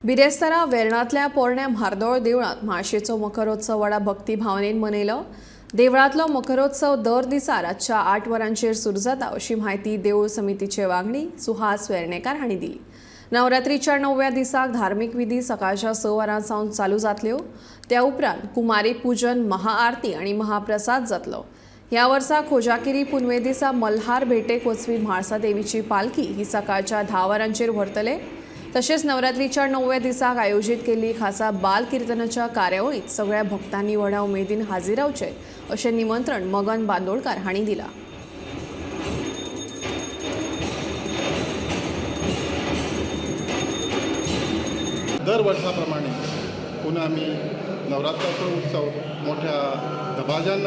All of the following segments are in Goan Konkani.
बिरेस्तारा वेर्णांतल्या पोरण्या म्हार्दोळ देवळांत म्हाळशेचो मखरोत्सव व्हडा भक्ती भावनेन मनयलो. देवळांतलो मखरोत्सव दर दिसा रातच्या 8 वरांचेर सुरू जाता अशी म्हायती देवूळ समितीचे वांगडी सुहास वेर्णेकार हांणी दिली. नवरात्रीच्या 9व्या दिसाक धार्मीक विधी सकाळच्या 6 वरां सावन चालू जातल्यो. त्या उपरांत कुमारी पूजन, महाआरती आनी महाप्रसाद जातलो. ह्या वर्सा खोजागिरी पुनवे दिसा मल्हार भेटेक वचपी म्हाळसा देवीची पालखी ही सकाळच्या 10 वरांचेर व्हरतले. तशेंच नवरात्रीच्या 9व्या दिसाक आयोजीत केल्ली खासा बाल किर्तनाच्या कार्यावळीत सगळ्या भक्तांनी व्हडा उमेदीन हाजीर रावचें अशें निमंत्रण मगन बांदोडकार हांणी दिलां. दर वर्साप्रमाणे पुन्हा आमी नवरात्राचो उत्सव मोठ्या दबाज्यान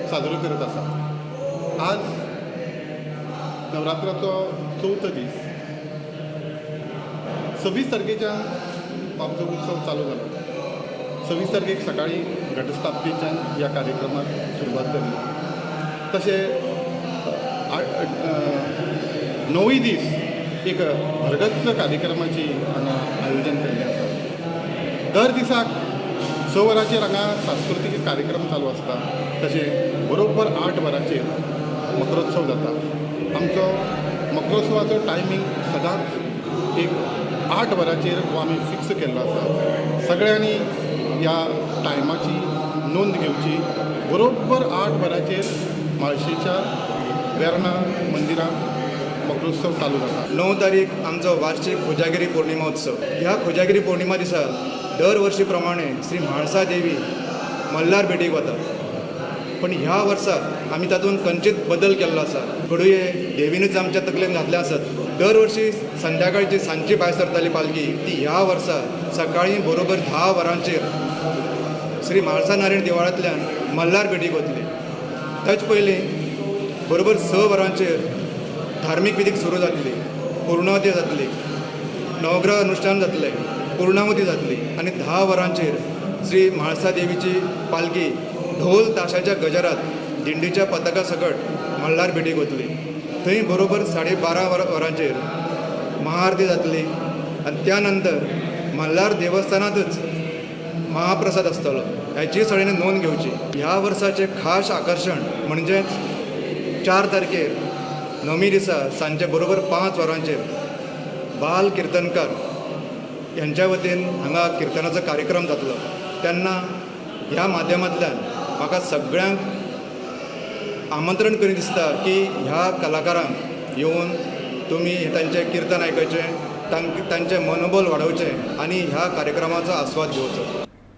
साजरो करत आसा. आज नवरात्राचो चवथो दीस. 26 तारखेच्यान आमचो उत्सव चालू जालो. 26 तारखेक सकाळी घटस्थापनेच्यान ह्या कार्यक्रमाक सुरवात जाली. तशें 9य दीस एक भरगच्च कार्यक्रमाची हांगा आयोजन केल्लें आसा. दर दिसाक 6 वरांचेर हांगा सांस्कृतीक कार्यक्रम चालू आसता. तशें बरोबर 8 वरांचेर मखरोत्सव जाता. आमचो मखरोत्सवाचो टायमींग सदांच एक 8 वरांचेर हो आमी फिक्स केल्लो आसा. सगळ्यांनी ह्या टायमाची नोंद घेवची. बरोबर 8 वरांचेर म्हाळशेच्या वेर्णा मंदिरांत मखरोत्सव चालू जाता. 9 तारीख आमचो वार्षिक खोजागिरी पौर्णिमा उत्सव. ह्या खोजागिरी पौर्णिमा दिसा दर वर्षी प्रमाणे श्री म्हाळसा देवी मल्हार भेटीक वता, पण ह्या वर्सा आमी तातूंत कंचीत बदल केल्लो आसा. घडये देवीनूच आमच्या तकलेन घातलें आसत. दरवर्षी संध्याकाळची सांजची भायर सरताली पालखी, ती ह्या वर्सा सकाळीं बरोबर 10 वरांचेर श्री म्हाळसा नारायण देवळांतल्यान मल्हार भेटीक वतली. ताचे पयलीं बरोबर 6 वरांचेर धार्मीक विधीक सुरू जातली, पूर्णावती जातली, नवग्रह अनुश्ठान जातलें, पूर्णावती जातली आनी 10 वरांचेर श्री म्हाळसा देवीची पालखी ढोल ताशाच्या गजरात दिंडीच्या पताका सकट मल्हार भेटीक वतली. थंय बरोबर 12:30 वरांचेर महाआरती जातली आनी त्या नंतर मल्हार देवस्थानांतच महाप्रसाद आसतलो. हाची सगळ्यांनी नोंद घेवची. ह्या वर्साचें खास आकर्शण म्हणजेच 4 तारखेर नवमी दिसा सांजचे बरोबर 5 वरांचेर बाल किर्तनकार यांच्या वतीन हांगा किर्तनाचो कार्यक्रम जातलो. तेन्ना ह्या माध्यमांतल्यान म्हाका सगळ्यांक आमंत्रण करीन दिसता की ह्या कलाकारांक येवन तुमी तांचें किर्तन आयकचें, तांचें मनोबल वाडोवचें आनी ह्या कार्यक्रमाचो आस्वाद घेवचो.